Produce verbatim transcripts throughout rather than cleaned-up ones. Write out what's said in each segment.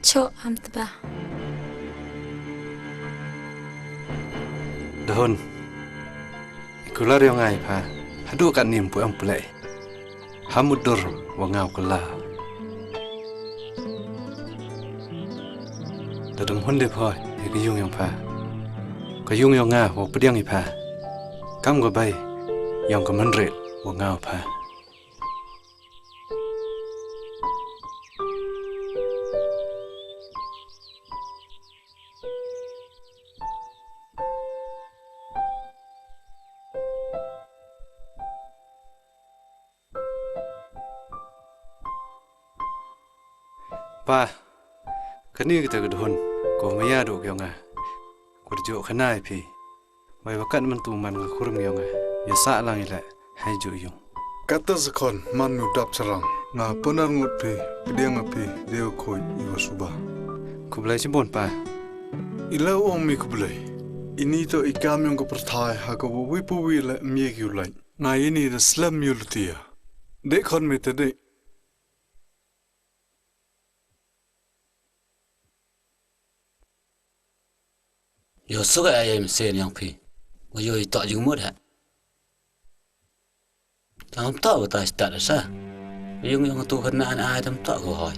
Cho am tba. Dahun. I kular ïong ai pha. Haduh katne ym pu em pule. Ha mudur wa nga u kylla. Da dang hun de pha ïa ka ïung ïong pha. Ka ïung ïong nga wa pdiang i pha. Kam ka bai ïong ka mynrit wa nga u pha. Pa, kane kita ka dahun, ko maya duh ki ong nga. Kur juh khana ïa phi. Wei wa kat mynta man ka khrum ïong nga. Ïa sah lang i leh. Hai ju ïung. Kata sa khon man u dap sarang. Nga pynarngut phi, pdiang ïa phi, dei u khuid i wa suba. Khublei chibun pa. I la ong mi khublei. Ini to i kam ïong ka pyrthai ha ka wa wi pu wi leh mi ki u leh. Nga ini da slem ïu lutia. Dei khon mi te dei. Ïoh suk ai ai mynsiem ïong phi. Wa ïoh i tok jingmut ha. Tang ym tok wa ta stad da sa. Ïong ïong tu kena an ai tam tok ko hoi.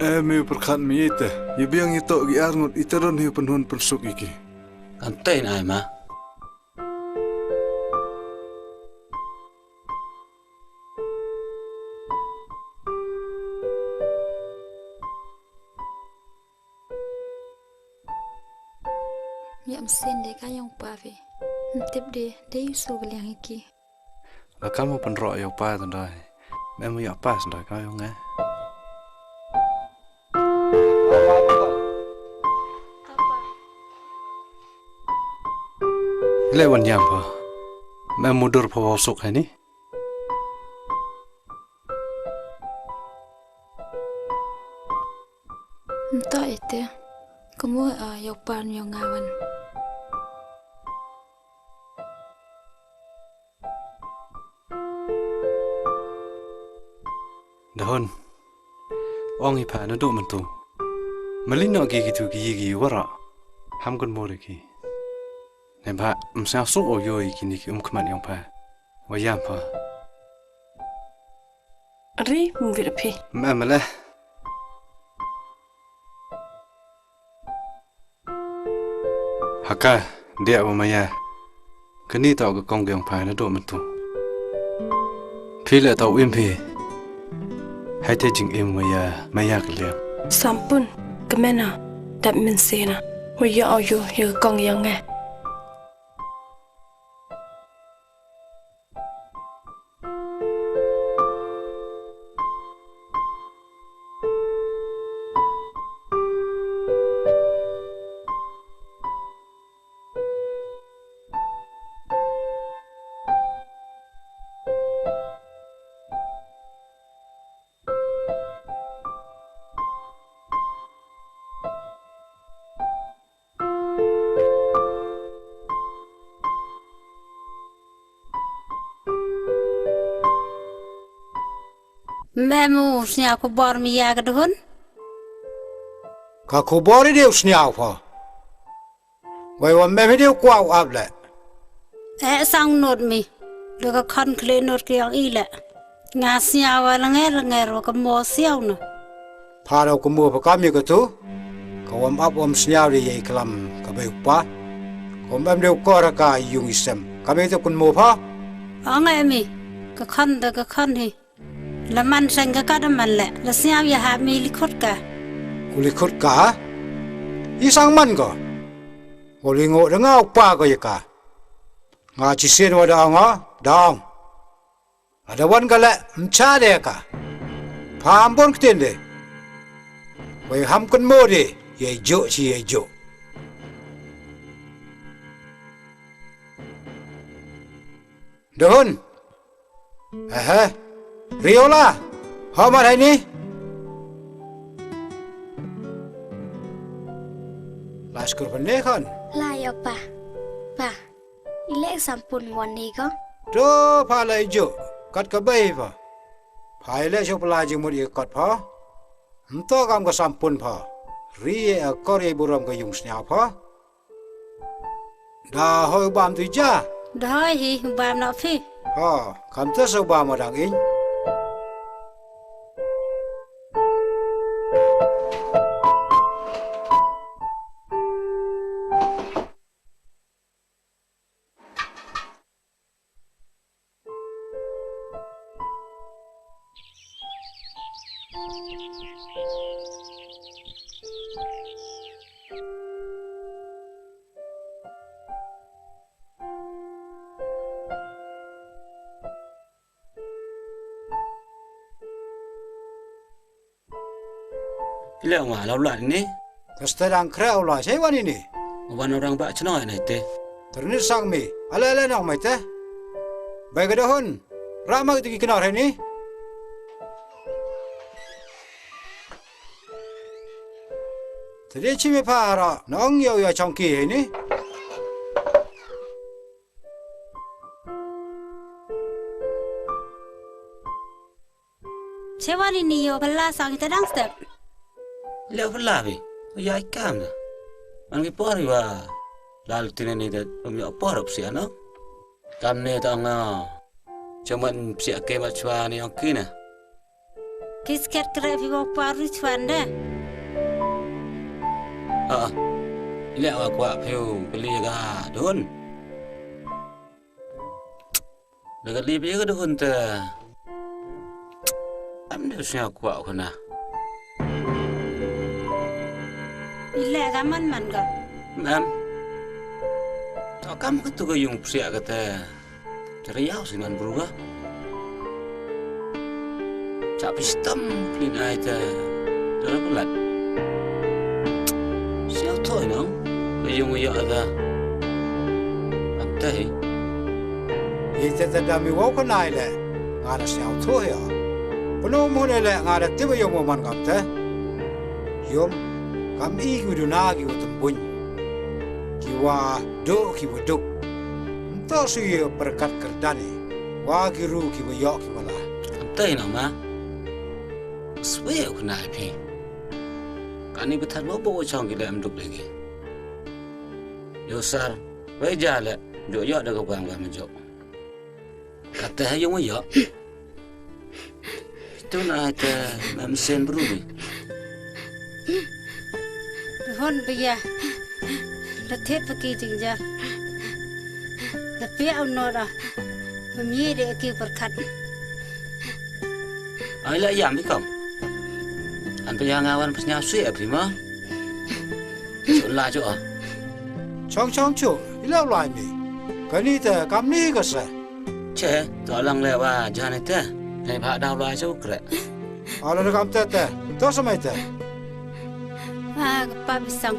Eh, mi pyrkhat mi ite. Ïa biang ïa tok ki arngut ite ron hi pynhun pynsuk ïa ki. Kam te in ai ma. Ïa mynsiem de ka ïong pa ve. Ym tip de, de ïu su beliang iki. La kam u pynroh ïa u pa tang doi. Mem ïa pa tang doi ka ïong eh. Le wan ïam pa. Mem mudur pa wa suk hani. Nta ite. Kamu a ïa u par ïong nga wan. Dahun. Ong i pha naduh mynta. Mali noh ki kitu ki yi ki wara. Ham kun mori ki. Ne ba, ym sngewsuk o ïoh i kini ki um khmat ïong pha. Wa ïam pha. Ri, mung bit phi. Ym em leh. Haka, dia wa maya. Kani tau ka kong giang pha naduh mynta. Phi leh tau im phi. Hai te jingim wa ïa, maya ka liang. Sampun, ka mena, dap mynsiem na. Wa ïa au yu, ïa ka kong ïa nge. Mem u sniaw khubor mi ïa ka dahun? Ka khubor i dei u sniaw pha. Wei wa mem i dei u kwah u ap leh. Eh, sang not mi. Da ka khon khleh not ki ong i leh. Nga sniaw wa langer langer wa ka mo siaw na. Pha da u ka mo pha kam i ka tu. Ka wam ap wam sniaw de ïa i klam ka bei u pa. Ka wam em de u kor ka yung i sem. Kam i tu kun mo pha. Ong eh mi. Ka khon da ka khon hi. La man seng ka ka da man leh, la sniaw ïa ha mi likhut ka. U likhut ka? I sang man ko. U li ngo da nga u pa ko ïa ka. Nga chi sien wa da nga, da nga. Ada wan ka leh, mcha de ka. Pha am bon ktien de. Wei ham kun mo de, ïa i jo chi ïa i jo. Dahun. Ehe. Riola. Ho mar hai ni. La skur pande khan. La ïa pa. Pa. I leh sampun wan ni ko. To pha la i ju. Kat ka bai pha. Pha i leh shu pla jingmut i kot pha. Nto kam ka sampun pha. Ri e akor e burom ka yung sniaw pha. Da hoi bam tu ja. Da hoi hi bam na phi. Ha, kam te so bam adang in. Phi leh ma la u lad ine? Ka stad dang khreh u lad, shei wan ine. Wan orang ba chnong ine te. Tyrnit sang mi, ale ale nong mai te. Bai ka dohun, ra ma ki knar ine. Tadi chi mi pha ra, nong yo yo chong ki ine. Chewa ni ni yo bala sang ita dang step. Leh bala bi. Ya ikam da. An ki por wa. Lal tine ni da um yo por up si ano. Kam ne ta nga. Chaman psiak ke ma chwa ni ong kina. Kisket kre phi wa paru chwan de. Ah. Leh wa kwa phi u beli ga dun. Daga lip ïa ka duhun te. Am dei sngewkwah khana. Ile ka man man ka. Mam. To kam ka tu ka yung psiak ka te. Te riaw si man bru ka. Chap stam klin ai te. Dara palat. Siaw thoi nong. Ka yung ïa ka. Am te hi. Ite te da mi wow ka nai le, nga da sñiaw thuh ïa. Pynum hun le nga da tip ïa u man kam te. Yom, kam i ki u duna ki u tymbuñ. Ki wa duk ki wa duk. Nto su ïa perkat kerdani. Wa ki ru ki wa yok ki wa la. Nto ïa nama. Swe u kena ïa phi. Kani bethat wa bo chong ki le am duk lagi. Yo sar, wei ja le, jo yok da ka bang ka ma jok. Kata ha yung yok. Itu na ta mam sen bru ni. Hon biya. Da thet pa ki jingjar. Da pia u nora. Pemie de ki perkat. Ai la yam ikam. An pia ngawan pia sui api ma. Chun la chu a. Chong chong chu, ila lai mi. Kani ta kam ni ka sa. Che, to lang le wa jane te. Nei pha dau lai chu kre. Ala na kam te te. To sa mai te. Wa ka pa bisang.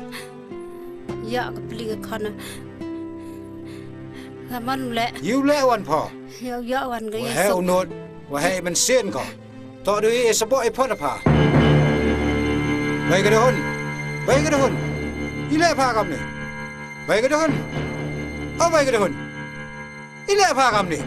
Ya ka pli ka khona. Ka man le. Yu le wan pha. Ya ya wan ga Wa ya he so. Unot. Wa he men sien ko. To du i sa bo i pha na pha. Bai ka dahun. Bai ka dahun. I le pha kam ni. Bai ka dahun. O bai ka dahun. I le pha kam ni.